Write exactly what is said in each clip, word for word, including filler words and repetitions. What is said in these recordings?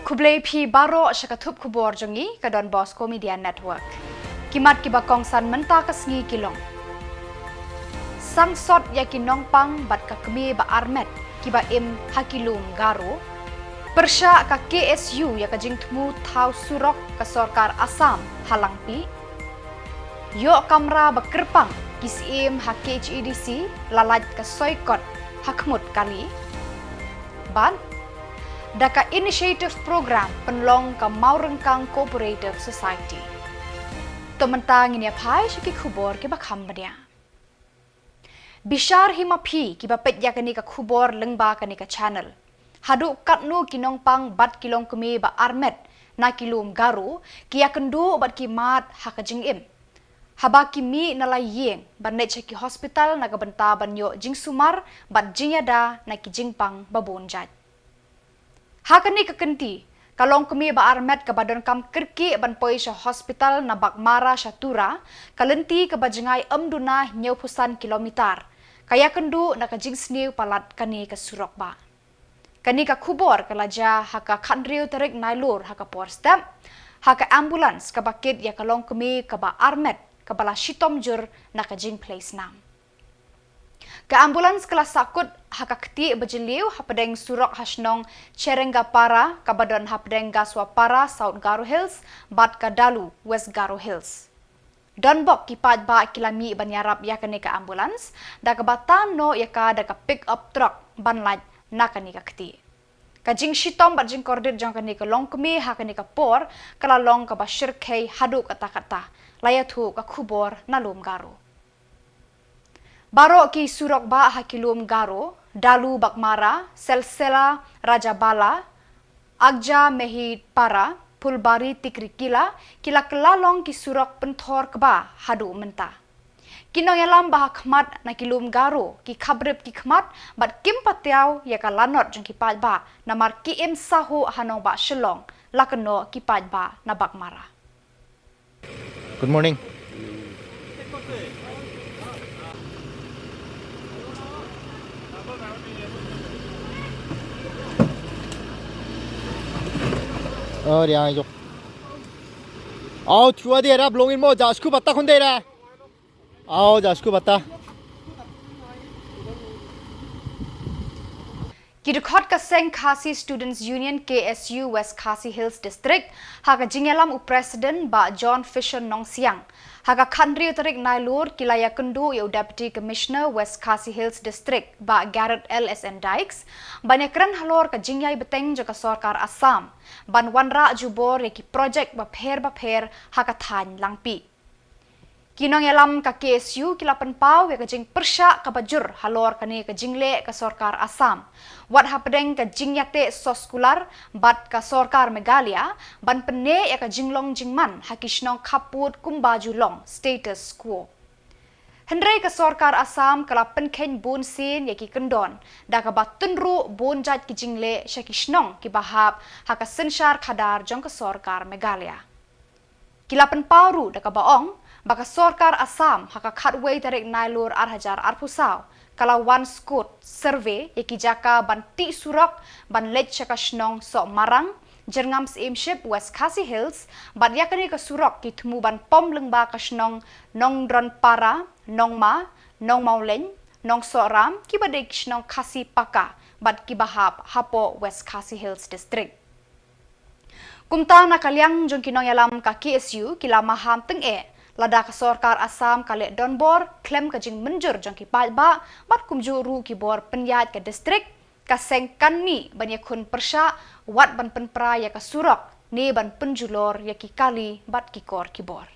Khublei phi baroh sha ka thup khubor jong ngi ka Don Bosco Media Network. Ki mat kiba kongsan mynta ka sngi ki long: sangsot ïa ki nongpang bad ka kmie ba armet kiba im ha ki lum Garo. Pyrshah ka K S U ïa ka jingthmu thaw surok ka sorkar Assam ha Langpih. Ïoh kamra ba kyrpang ki syiem ha K H A D C, la lait ka soikot ha khmut kali. Bad da ka Initiative Program pynlong ka Mawryngkang Cooperative Society. To mynta ngin ïa phai sha ki khubor kiba kham bniah. Bishar hi ma phi kiba peit ïa kane ka khubor lyngba kane ka channel. Haduh katno ki nongpang bad ki longkmie ba armet na ki lum Garo ki ïakynduh bad ki mad ha ka jingim, haba ki mih na la ïing ban leit sha ki hospital na ka bynta ban ïoh jingsumar bad jingïada na ki jingpang ba bun jait. Ha kane ka kynti, ka longkmie ba armet kaba donkam kyrkieh ban poi sha hospital na Baghmara sha Tura, ka lynti kaba jngai ym duna hynñiewphew san kilometer, ka ïakynduh na ka jingsniew palat kane ka surok bah. Kane ka khubor ka la jia ha ka khathynriew tarik Nailur ha ka por step, ha ka ambulance kaba kit ïa ka longkmie kaba armet kaba la shitom jur na ka jingphlei snam. Ka ambulance ka la sahkut ha ka ktieh ba jylliew hapdeng surok ha shnong Cherengapara kaba don hapdeng Gaswapara, South Garo Hills, bad ka Dalu, West Garo Hills. Donbok ki paidbah ki la mih ban ïarap ïa kane ka ambulance, da kaba tan noh ïa ka da ka pick up truck ban lait na kane ka ktieh. Ka jingshitom bad jingkordit jong kane ka longkmie ha kane ka por ka la long kaba shyrkhei haduh katta katta, la ïathuh ka khubor na lum Garo. Baroh ki surok bah ha ki lum Garo, Dalu Baghmara, Silsila Rajabala, Agja Mehipara, Phulbari Tikrikila, ki la kylla long ki surok pynthor kba haduh mynta. Ki nongïalam ba ha khmat na ki lum Garo ki khabrip ki khmat bad kim patiaw ïa ka lanot jong ki paidbah, namar ki im sahuh ha nongbah Shillong, la kynnoh ki paidbah na Baghmara. Good morning. और यहाँ जो आओ छुआ दे रहा ब्लोंग इन मो जासकु पत्ता खुंदे रहा। Aw, ja sku bata. Ki dkhot ka seng Khasi Students Union, K S U, West Khasi Hills District, ha ka jingïalam u President Bah John Fisher Nongsiang, ha ka khathynriew tarik Nailur ki la ïakynduh ïa u Deputy Commissioner West Khasi Hills District, Bah Garod L S N Dykes, ban ïakren halor ka jingïai bteng jong ka sorkar Assam ban wanrah jubor ïa ki projek bapher bapher ha ka thaiñ Langpih. Ki nongïalam ka K S U ki la pynpaw ïa ka jingpyrshah kaba jur halor kane ka jingleh ka sorkar Assam, wat hapdeng ka jingïateh soskular bad ka sorkar Meghalaya ban pynneh ïa ka jinglong jingman ha ki shnong khappud kumba ju long status quo. Hynrei ka sorkar Assam ka la pynkheiñ bun sien ïa ki kyndon, da kaba tynruh bun jait ki jingleh sha ki shnong kiba hap ha ka synshar khadar jong ka sorkar Meghalaya. Ki la pynpaw ruh da kaba ong ba ka sorkar Assam ha ka khatwei tarik Nailur ar hajar arphew saw ka la wan skut survey ïa ki jaka ban tih surok ban leit sha ka shnong Sohmarang, Jyrngam Syiemship, West Khasi Hills, bad ïa kane ka surok ki thmu ban pom lyngba ka shnong Nongdronpara, Nongma, Nongmawleiñ, Nongsohram, kiba dei ki shnong Khasi paka bad kiba hap hapoh West Khasi Hills District. Kumta na ka liang jong ki nongïalam ka K S U ki la maham tyngeh lada ka sorkar Assam ka leh donbor khlem ka jingmynjur jong ki paidbah bad kumjuh ruh ki bor pynïaid ka district, ka seng kan mih ban ïakhun pyrshah wat ban pynpra ïa ka surok ne ban pynjulor ïa ki kali bad ki kor ki bor.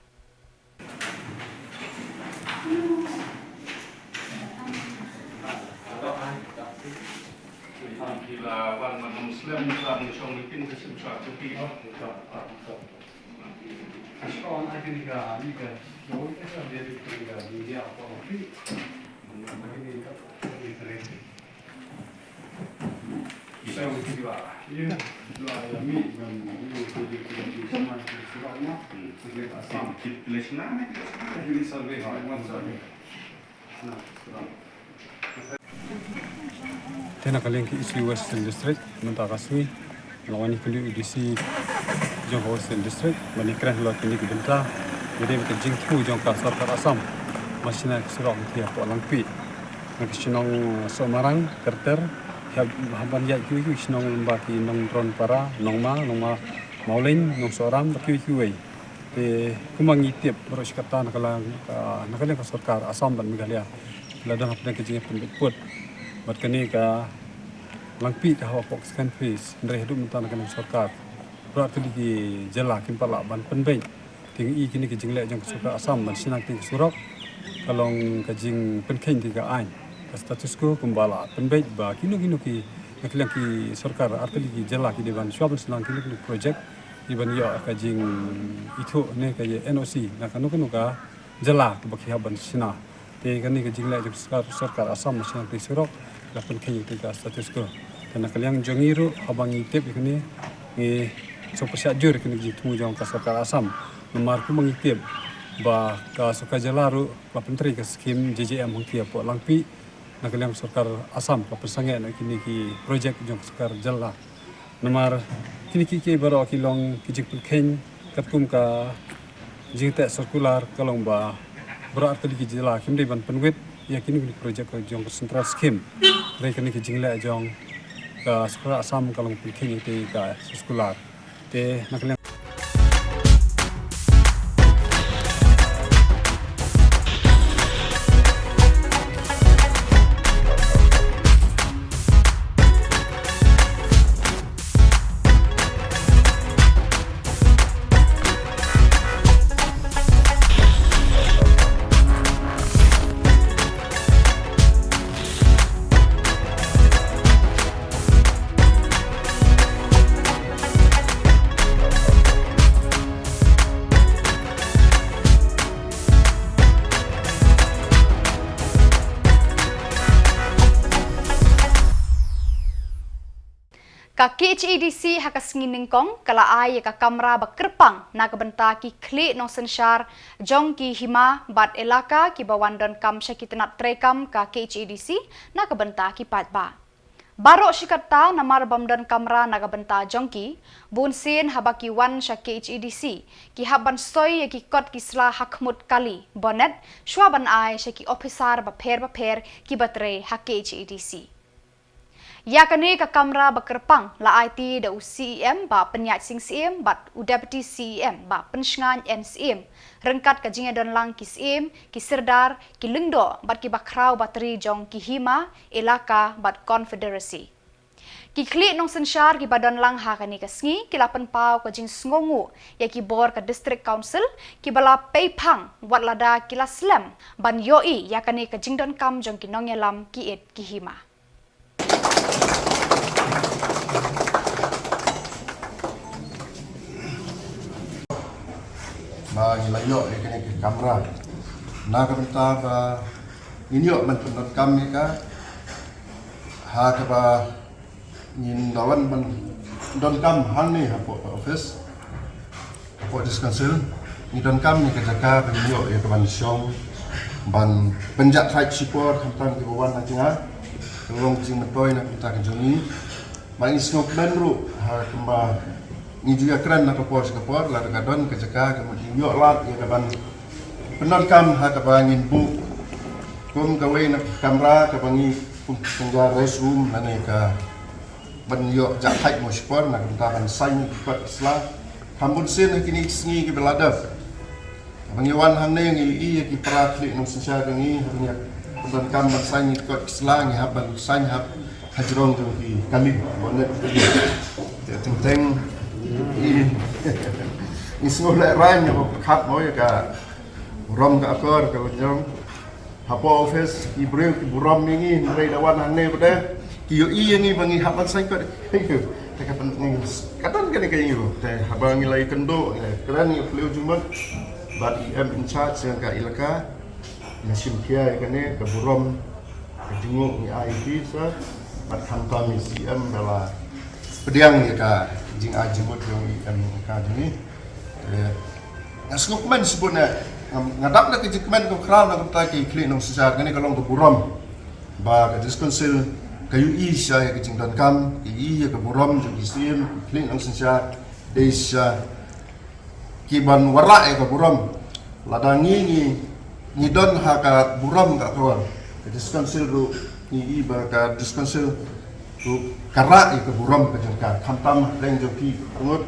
Te na ka liang ki East Western District mynta ka sngi Nga wan ïakynduh ïa u D C jong ka Western District ban ïakren halor kine ki bynta. Ïadei bad ka jingthmu jong ka sorkar Assam ban shna ki surok hangtei hapoh Langpih, na ki shnong Sohmarang, Kerter, haba ban ïaid kiwei kiwei ki shnong lyngba ki Nongdronpara, Nongma, Nongma Mawleng, Nongsohram bad kiwei kiwei. Te kumba ngi tip baroh shi katta na ka liang ka, na ka liang ka sorkar Assam bad Meghalaya la don hapdeng ka jingïapynbeit pud. Bad kane ka Langpih ka hap hapoh ka second phase, hynrei haduh mynta na ka liang ka sorkar baroh artylli ki jylla kim pat lah ban pynbeit. Te ngi i kine ki jingleh jong ka sorkar Assam ban shna kine ki surok ka long ka jingpynkheiñ ïa ka aiñ, ka status quo, kumba la pynbeit ba kino kino ki, na ka liang ki sorkar artylli ki jylla ki dei ban, shuwa ban shna kino kino project, ki ban ïoh ka jingithuh ne ka N O C na kano kano ka jylla kaba ki hap ban shna. Te kane ka jingleh jong ka sorkar, sorkar Assam ban shna kine ki surok la pynkheiñ ïa ka status quo. Te na ka liang jong ngi ruh haba ngi tip ïa kane, ngi sngewpyrshah jur ïa kane ka jingthmu jong ka sorkar Assam. Namar kumba ngi tip ba ka sorkar jylla ruh la pyntrei ka skim J J M hangtei hapoh Langpih, na ka liang ka sorkar Assam ka pynsangeh noh ïa kine ki project jong ka sorkar jylla. Namar kine kiei kiei baroh ki long ki jingpynkheiñ katkum ka jingteh circular ka long ba baroh artylli ki jylla kim dei ban pynwit ïa kine ki project ka jong ka central scheme. Hynrei kane ka jingleh jong ka sorkar Assam ka long pynkheiñ ïa ka circular. Te na ka liang Ka K H A D C ha ka sngi nyngkong ka la ai ïa ka kamra ba kyrpang na ka bynta ki khlieh nongsynshar jong ki hima bad elaka kiba wan donkam sha ki tnat treikam ka K H A D C na ka bynta ki paidbah. Baroh shi katta namar bym don kamra na ka bynta jong ki, bunsien haba ki wan sha K H A D C ki hap ban soi ïa ki kot ki sla ha khmut kali, bonnet, shuwa ban ai sha ki ophisar bapher bapher kiba trei ha K H A D C. Ïa kane ka kamra ba kyrpang la aiti da u C E M Bah Pynïaid Sing Syiem bad u Deputy C E M Bah Pynshngaiñ N Syiem, ryngkat ka jingïadonlang ki syiem, ki sirdar, ki lyngdoh bad kiba khraw batri jong ki hima, elaka bad confederacy. Ki khlieh nongsynshar kiba don lang ha kane ka sngi ki la pynpaw ka jingsngewnguh ïa ki bor ka District Council kiba la peiphang wat lada ki la slem ban ïohi ïa kane ka jingdonkam jong ki nongïalam ki ïit ki hima. Ba ngi la ïoh ïa kane ka kamra na ka bynta ba ngin ïoh ban pyndonkam ïa ka, ha kaba ngin da wan ban donkam hangne hapoh ka office. Hapoh District Council ngi donkam ïa ka jaka ba ngin ïoh ïa ka ban shong ban pynjah thait shipor khamtam kiba wan na jngai. Ka long ka jingmyntoi na ka bynta ka jong ngi. Ba ngi sngewkmen ruh ha kaba ngi ju ïakren na ka por sha ka por, lada ka don ka jaka ka mut ngi ïoh lad ïa ka ban pyndonkam ha kaba ngin buh kum kawei na ka kamra kaba ngi kum ka restroom lane ka ban ïoh jah thait mo shipor na ka bynta ban saiñ ki kot ki sla. Kham bun sien ha kine ki sngi kiba la dep, haba ngi wan hangne ngi ïohi ïa ki para khlieh nongsynshar jong ngi haba ngi ïa pyndonkam ban saiñ ki kot ki sla, ngi hap ban saiñ hap hajrong jong ki kali, bonnet kali. Te teng teng ngi, ngi sngewlehraiñ haba pyrkhat mo ïa ka burom ka akor kaba jong. Hapoh office ki briew ki burom ïa ngi, hynrei da wan hangne pat de ki ïohi ïa ngi ba ngi hap ban saiñ kot. Te ka pyn-, ka don kane ka ïing. Te haba ngi la ïakynduh, eh, kren ïa u phylliew jingmut bad E M in charge jong ka elaka, nga shim khia ïa kane ka burom ka jingmut ngi ai ïa ki sa, bad khamtam ïa u C M ba la pdiang ïa ka jingai jingmut jong E M ka jong ngi. Eh, nga sngewkmen shibun eh. Nga, nga dap na ka jingkmen ka khraw na ka bynta ki khlieh nongsynshar, kane ka long ka burom ba ka District Council Ka ïohi shisha ïa ka jingdonkam, ka ïohi ïa ka burom jong ki syiem, ki khlieh nongsynshar, dei shisha ki ban wanrah ïa ka burom. Lada ngi ngi ngi don ha ka burom ka kawang, ka District Council ruh ngi ïohi ba ka District Council ruh ka rah ïa ka burom ka jong ka, khamtam ha pdeng jong ki ngut.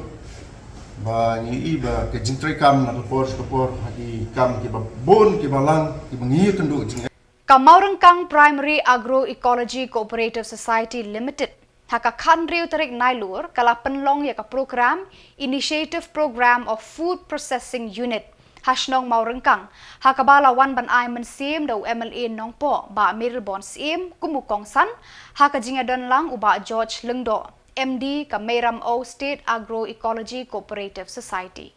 Ba ngi ïohi ba ka jingtrei kam na ka por sha ka por ha ki kam kiba bun kiba lang kiba ngi ïakynduh jing Ka Mawryngkang Primary Agroecology Cooperative Society Limited ha ka khathynriew tarik Nailur ka la pynlong ïa ka program Initiative Program of Food Processing Unit ha shnong Mawryngkang, ha kaba la wan ban ai mynsiem da u M L A Nongpoh Bah Mayralborn Syiem kum u kongsan, ha ka jingïadon lang u Bah George Lyngdoh, M D ka Meiram O State Agroecology Cooperative Society.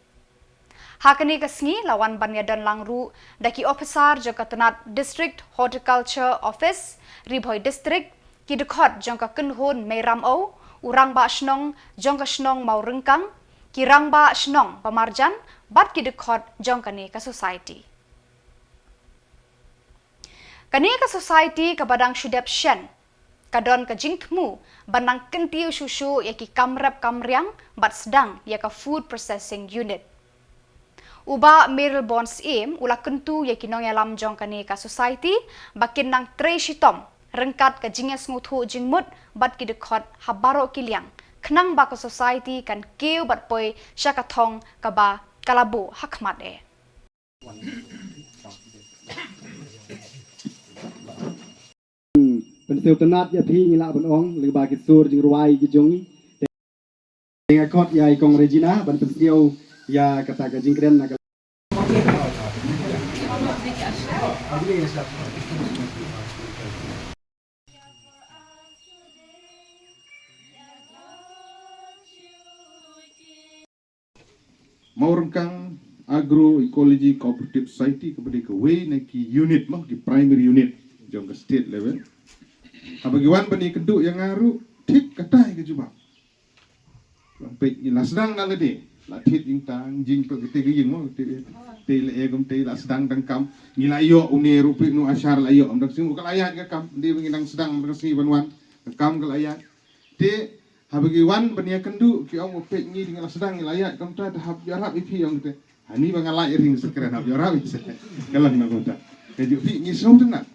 Ha kane ka sngi la wan ban ïadon lang ruh da ki ophisar jong ka tnat District Horticulture Office, Ri Bhoi District, ki dkhot jong ka kynhun Meiram O, u rangbah shnong jong ka shnong Mawryngkang, ki rangbah shnong ba marjan bad ki dkhot jong kane ka society. Kane ka society kaba dang shu dep shen ka don ka jingthmu ban nang kyntiew shuh shuh ïa ki kam rep kam riang bad sdang ïa ka food processing unit. U Bah Mayralborn Syiem u la kyntu ïa ki nongïalam jong kane ka society ba kin nang trei shitom ryngkat ka jingïasngewthuh jingmut bad ki dkhot ha baroh ki liang, khnang ba ka society kan kiew bad poi sha ka thong kaba ka la buh ha khmat eh. Pynsngewtynnat ïa phi, ngi lah ban ong lyngba ki sur jingrwai ki jong ngi. Te nga khot ïa i Kong Regina ban pynsngew ïa kata ka jingkren na ka Mawryngkang Agroecology Cooperative Society kaba dei kawei na ki unit mo, ki primary unit jong ka state level. Haba ki wan ban ïakynduh ïa nga ruh, thik kata ka jubab. Long peit ngi la sdang na lade, la thied jingtang jingpynkhuid ka ïing mo, te te la e kum te la sdang dang kam. Ngi la ïoh une ruh peit nu ashar la ïoh, ym dang sngi ka la ïaid ka kam, dei ba ngi dang sdang dang sngi ban wan, ka kam ka la ïaid. Te haba ki wan ban ïakynduh ki ong ba peit ngi dang la sdang ngi la ïaid kumta, te hap ïarap ïa phi ong te. Hani ba nga la ïa ring sa kren hap ïarap ïa sa. Ka lang na kumta. Ka ju phi ngi sngewtynnat.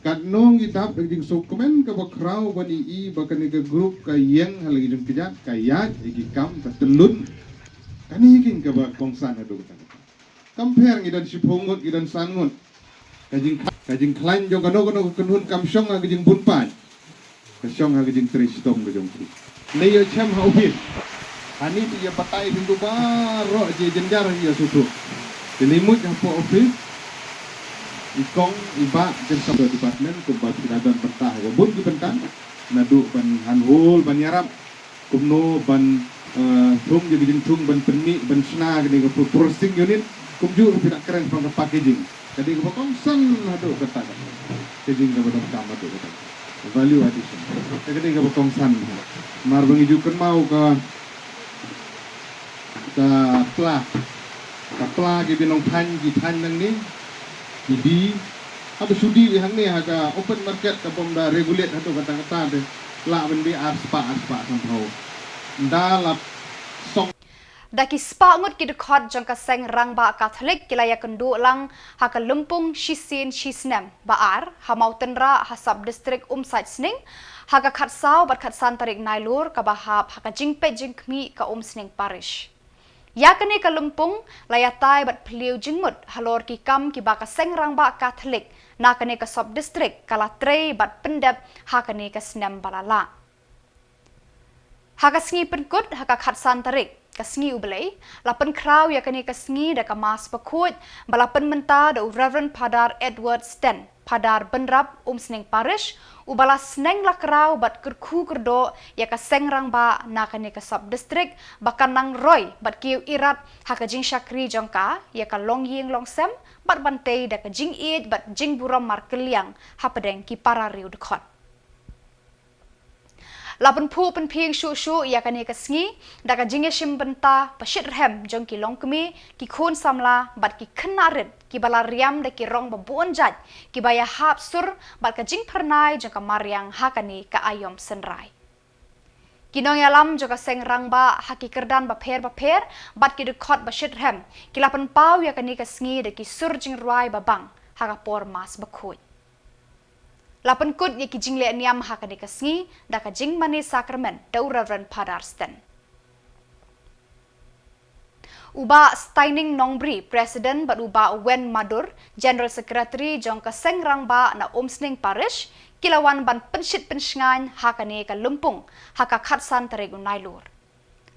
Katno ngi dap da ka jingsngewkmen kaba khraw ban ïohi ba kane ka group ka ïeng ha la ki jingkjat, ka ïaid ïa ki kam, ka tyllun. Kane ïa kane kaba kongsan haduh kata. Kam pher ngi don shiphew ngut, ngi don san ngut. Ka jing, ka jingkhlaiñ jong kano kano ka kynhun kam shong ha ka jingbun paid. Ka shong ha ka jingtrei shitom ka jong ki. Lei ïa shem ha office. Hani te ïa batai phi tu baroh je jynjar ïa shuh shuh. Te lei mut hapoh office. I kong, i bah, kin sa department, kumba phi la don bynta ha ka bun ki bynta. Naduh ban hanhol, ban ïarap. Kumno ban, eh, thung ïa ka jingthung ban pynmih ban shna kane ka food processing unit, kumjuh phi da kren shaphang ka packaging. Ka dei kaba kongsan haduh katta ka packaging kaba donkam haduh katta. Value addition. Ka dei kaba kongsan. Namar ba ngi ju kynmaw ka, ka pla. Ka pla ki ba nongthaiñ ki thaiñ nangne. Ki die, haba shu die hangne ha ka open market kaba ym da regulate haduh katta katta te. Lah ban die ar spah, ar spah sanphew. Ynda la song. Da ki spah ngut ki dkhot jong ka seng rangbah Katholik ki la ïakynduh lang ha ka lympung shisien shisnem ba ar ha Mawtynrah ha sub district Umsait Sning ha ka khatsaw bad khatsan tarik Nailur kaba hap ha ka jingpeit jingkhmih ka Umsning Parish. Ïa kane ka lympung la ïatai bad phylliew jingmut halor ki kam kiba ka seng rangbah Katholik na kane ka sub district ka la trei bad pyndep ha kane ka snem ba la lah. Ha ka sngi pynkut ha ka khatsan tarik, ka sngi U Blei, la pynkhraw ïa kane ka sngi da ka Mass bakhuid ba la pynmynta da u Reverend Father Edward Sten, Phadar Bynrap, Umsning Parish, uba la sneng la kraw bad kyrkhu kyrdoh ïa ka seng rangbah na kane ka sub district ba kan nang roi bad kiew irat ha ka jingshakri jong ka ïa ka longïing longsem bad ban tei da ka jingïeit bad jingburom markylliang hapdeng ki para riew dkhot. La pynphuh pynphieng shuh shuh ïa kane ka sngi da ka jingïashim bynta ba shitrhem jong ki longkmie, ki khun samla bad ki khynnah rit kiba la riam da ki rong ba bun jait kiba ïahap sur bad ka jingphyrnai jong ka mariang ha kane ka aïom synrai. Ki nongïalam jong ka seng rangbah ha ki kyrdan bapher bapher bad ki dkhot ba shitrhem ki la pynpaw ïa kane ka sngi da ki sur jingrwai ba bang ha ka por Mass bakhuid. La pynkut ïa ki jingleh niam ha kane ka sngi da ka jingmane sakramen da u Reverend Father Sten. U Bah Steining Nongbri, President, bad u Bah Wen Madur, General Secretary jong ka seng rangbah na Umsning Parish, ki la wan ban pynshit pynshngaiñ ha kane ka lympung ha ka khatsan tarik u Nailur.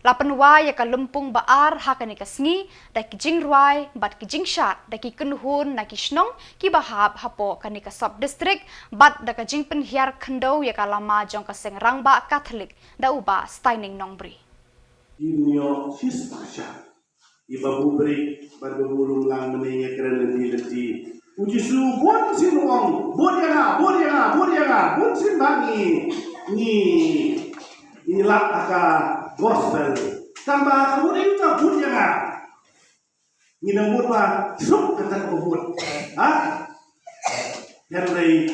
La pynwai ïa ka lympung ba ar ha kane ka sngi da ki jingrwai bad ki jingshad da ki kynhun na ki shnong kiba hap hapoh kane ka sub district bad da ka jingpynhiar khyndew ïa ka lama jong ka seng rangbah Katholik da u Bah Steining Nongbri. Im ïoh shispah shah. I ba buh brik bad ba buh lumlang mynne ïa kren lynti lynti. U Jisu bun sien u ong, bud ïa nga, bud ïa nga, bud ïa nga, bun sien ba ngi, ngi, ngi lap ha ka gospel. Tangba ka bud ïa nga, bud ïa nga. Ngi nang bud ba suk kata ka bud. Ha? Hynrei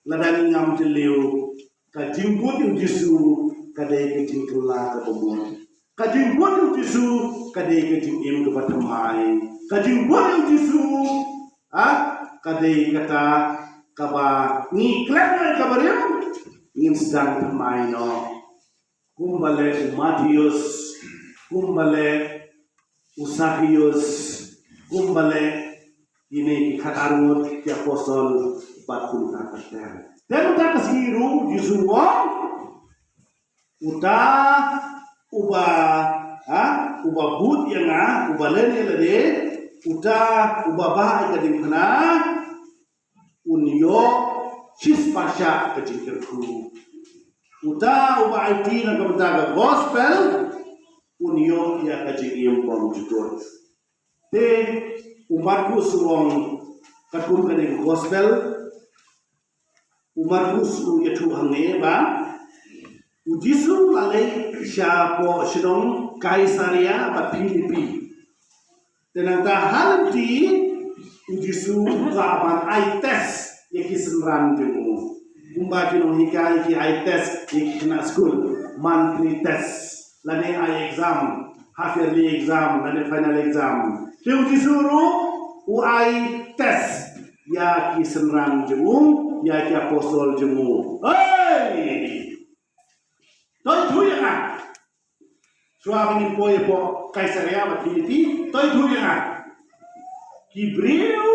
lada ngi ngam jylliew, ka jingbud ïa u Jisu ka dei ka jingkylla kaba mut. Ka jingbud ïa u Jisu ka dei ka jingim kaba thymmai. Ka jingbud ïa u Jisu, ha, ka dei kata kaba ngi klet ïa kaba rim, ngin sdang thymmai noh. Kumba leh u Mathaios, kumba leh u Sakaios, kumba leh kine ki khatar ngut ki apostol bad kumta ter ter. Te mynta ka sngi ruh u Jisu u ong, uta uba, ha, uba bud ïa nga, uba len ïa lade, uta uba bah ïa ka diengphna, un ïoh shispah shah ka jingkyrkhu. Uta uba aiti na ka bynta ka gospel, un ïoh ïa ka jingim bymjukut. Te u Markus u ong katkum kane ka gospel, u Markus u ïathuh hangne ba u Jisu u la leit shapoh shnong Kaisaria bad Philipi. Te nangta ha lynti u Jisu u kwah ban ai test ïa ki synran jong u. Kumba ki nonghikai ki ai test ïa ki khynnah skul, monthly test, lane ai exam, half yearly exam, lane final exam. Te u Jisu ruh u ai test ïa ki synran jong u, ïa ki apostol jong u. Hei! To ïathuh ïa nga. Shuwa ba ngin poi hapoh Kaisaria bad Philipi, to ïathuh ïa nga. Ki briew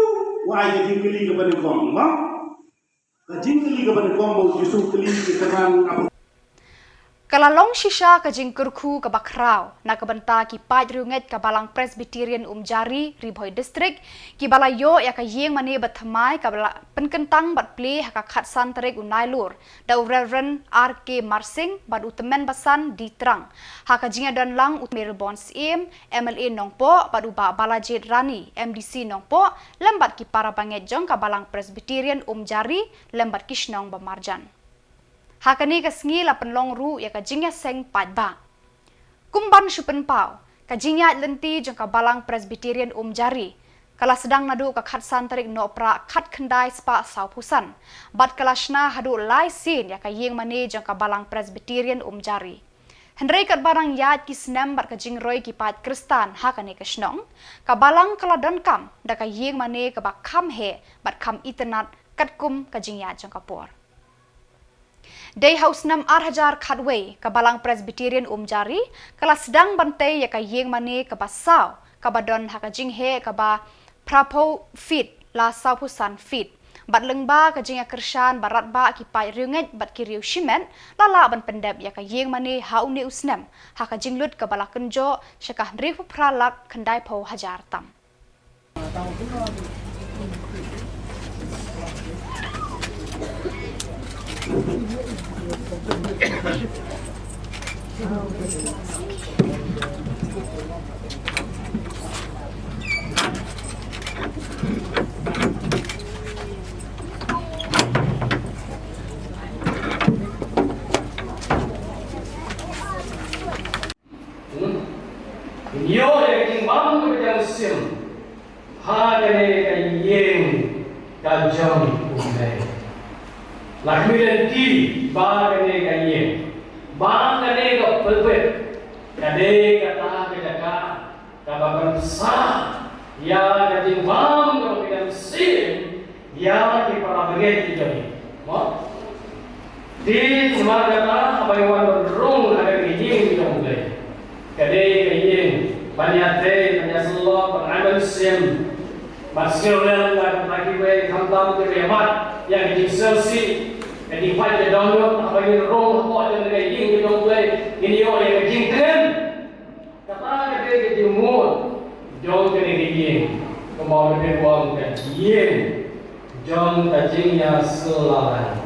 u ai ka jingkylli kaba nyngkong, mo? Ka jingkylli kaba nyngkong ba u Jisu u kylli ki synran ap- Ka la long shisha ka jingkyrkhu kaba khraw na ka bynta ki paid riewngeit ka Balang Presbyterian Umjari, Ri Bhoi District, kiba la ïoh ïa ka ïing mane bathymmai kaba la pynkyntang bad plie ha ka khatsan tarik u Nailur da u Reverend R K Marsing bad u Tymmen Basan D Trang, ha ka jingïadon lang u Mayralborn Syiem, M L A Nongpoh, bad u Bah Balajied Rani, M D C Nongpoh, lem bad ki para bangeit jong ka Balang Presbyterian Umjari, lem bad ki shnong ba marjan. Ha kane ka sngi la pynlong ruh ïa ka jingïaseng paidbah. Kum ban shu pynpaw, ka jingïaid lynti jong ka Balang Presbyterian Umjari ka la sdang naduh ka khatsan tarik Nohprah khatkhyndai spah sawphew san, bad ka la shna haduh lai sien ïa ka ïing mane jong ka Balang Presbyterian Umjari. Hynrei katba dang ïaid ki snem bad ka jingroi ki paid Khristan ha kane ka shnong, ka Balang ka la donkam da ka ïing mane kaba kham heh bad kham itynnad katkum ka jingïaid jong ka por. Dei ha u snem ar hajar khatwei, ka Balang Presbyterian Umjari ka la sdang ban tei ïa ka ïing mane kaba saw, kaba don ha ka jingheh kaba phraphew feet la sawphew san feet. Bad lyngba ka jingïakyrshan ba radbah ki paid riewngeit bad ki riew shimet, la lah ban pyndep ïa ka ïing mane ha une u snem ha ka jinglut kaba la kynjoh sha ka hynriewphew phra lak khyndaiphew hajar tam. Ïoh ïa ka jingbam kaba mynsiem ha kane ka ïing ka jong U Blei. La khmih lynti ba kane ka ïing, ba kane ka pulpit ka dei kata ka jaka kaba pynsah ïa ka jingbam kaba mynsiem ïa ki para bangeit ki jong ngi. Mo? Te namar kata haba ngi wan ban rung ha ka ïing jong U Blei, ka dei ka ïing ban ïatrei, ban ïasyllok, ban ai mynsiem, ban sngewlem na ka bynta kiwei, khamtam kiba ïa mad ïa ka jingsngewsih, ka jingpait ka dohnud. Haba ngin rung hapoh jong ka ïing jong U Blei, ngin ïoh ïa ka jingtngen. Kata ka dei ka jingmut jong kane ka ïing, kumba U Blei u ong, ka ïing jong ka jingïasyllok.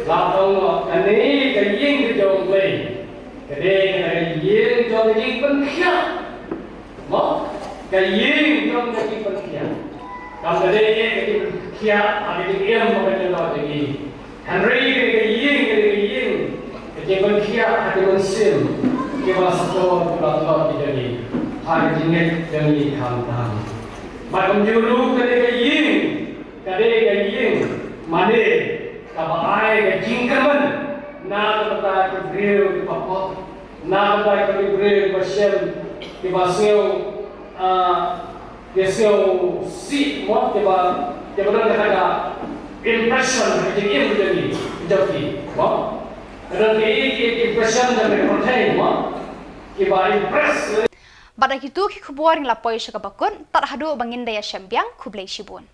La ong ba kane ka ïing ka jong U Blei ka dei kata ka ïing jong ka jingpynkhiah. Mo? Ka ïing jong ka jingpynkhiah. Kam ka dei ka jingpynkhiah ha ka jingim ka jong ngi. Hynrei kane ka ïing, kane ka ïing ka jingpynkhiah ha ka mynsiem, kiba sngewthuh, kiba tlot ki jong ngi ha ka jingngeit jong ngi khamtam. Bad kumjuh ruh kane ka ïing ka dei ka ïing mane kaba ai ka jingkyrmen na ka bynta ki briew kiba pop, na ka bynta ki briew kiba shem, kiba sngew, ah, ki sngewsih, mo, kiba, kiba don kata ka impression ha ka jingim ka jong ngi, ka jong ki, mo. Ka don ki, ki, ki impression jong ki pyrthei, mo, kiba impress. Bad da kitu ki khubor ngi la poi sha kaba kut, tad haduh ba ngin da ïashem biang, khublei shibun.